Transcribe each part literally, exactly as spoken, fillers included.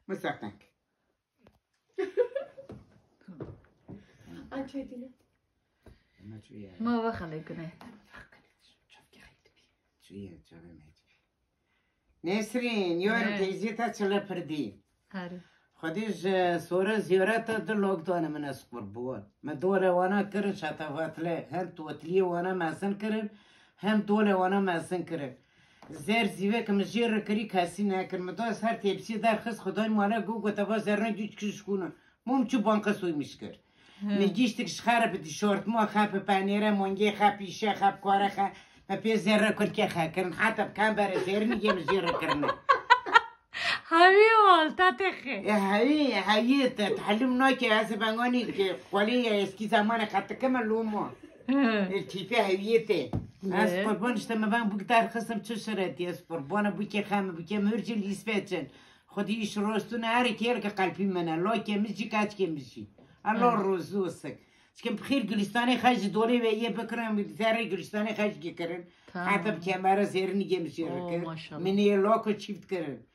Mısakenk. Ay çay dile. Ama çuya. Ma ve xelê kune. Çuya çavê me. Nesrin, yorum Ne? Teyzê te çile pirdî. Herî. Xwedî ji sore ziyareta di lockdownê min ez qurban. Me dolê wana kirin şetefatile. Hem totiliyê wana mezin kirin, hem dolê wana mezin kirin. Zer zîvek min jê re kirî kesî nekir. Min da ser tepsiyê derxist xwedayê male got, got, eva zerrên dû dikiş kûne. Mum çû banka soymiş kir. Min gîştik ji xerib di şortma xep penêre mongê xep îşe xep kare xe. Me pê zerre kurke xe kirin. Heta bi kembere zêrin yê min jê re kirine. Hawî ol ta têxê. E, heyî, heyî, te tehlûm nake, ez venganî ki xwelî ye, eskî zamanê xetike me loma. E, tîpê hewiyê tê. Ez Ne? qurban işte me ben bûk derxistim çi şiretiye, ez qurbana bûkê xe me bûkê mircil îsveçin. Xwedî îş rostûne her kêr ki qelpî me ne. Lokê min jî kaçkê min jî. Allah rozu olsun. Çikim bixîr Gülistanê xej ji dolê ve yê bikirin, zerrê Gülistanê xej gikirin. Tamam. Heta bi kemere zêrin yê min jê Oo, re kir. maşallah. Min yê loko çift kirin.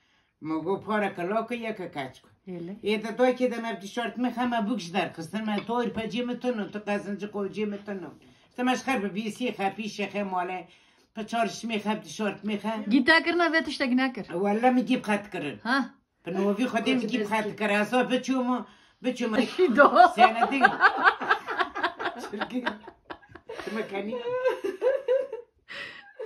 Min got para ke loko ye ke kaçko. Yele. Ê de doyke de me bi tişört me xe me bûk ji derxistin me to ir pecê min tunu, tu qezinci qovcê min tunu. Te me ji xer bi bîsî xe pîşe xe male. Pe çarşmê xe bi tişört me xe. Gîta kirina ve tiştekî nekir. Welle min gî bi qet kirin. Ha? Bi novî xwedê min gî bi qet kir. Esa biçûm, biçûm. Şî do. Senedî. Çirkin. Ti me kenî.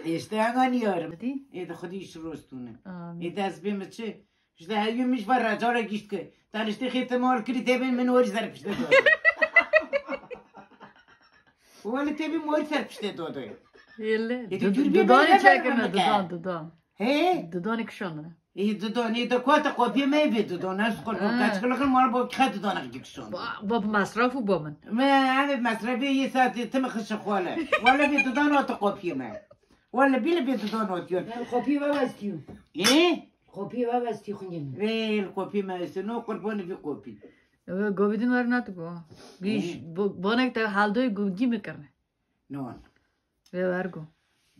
Êşte hegan yarim. Hadi. Ê de xwedî îş rostûne. Amin. Ê de ez bê min çi? Ji de hewî min ji ver recale gîşt ki. Daniştê xê ti mal kirî tê bên min werî ser piştê do. Wele tê bên werî ser piştê do do. Yele. Yedi Dud- dürbe Dudanê böyle çekirine vermeme dudan gel. Dudan. He? Dudanê kişandine. Ê dudanê de kuate kopya me vê dudan. Ez qol Ha. kaç kilo kırım var bu khat dudan gidişon. Ba- Bab masraf û bo min. Me eve mesrefê yê saatê ti mi xişe xwale. Wele vê dudan o te kopya me. Wele bile vê dudan o diyor. Ben kopya ve vestiyo. Ê? Kopya ve vestiyo xungin. Vê kopya me este no qurbanê vê kopya. Ewe govîdin wer nat go. Gîş Hı. bo- bonek te haldoy go gî mi kirne. Non. Ve wer go.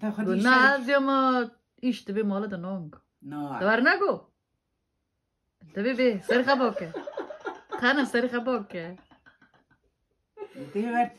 Da Go xwedî na şey. hal diyo ma iş dibe mala de non go. No. Te wer na go. Te be be ser xeba ke. Kana ser xeba ke. Dê ver.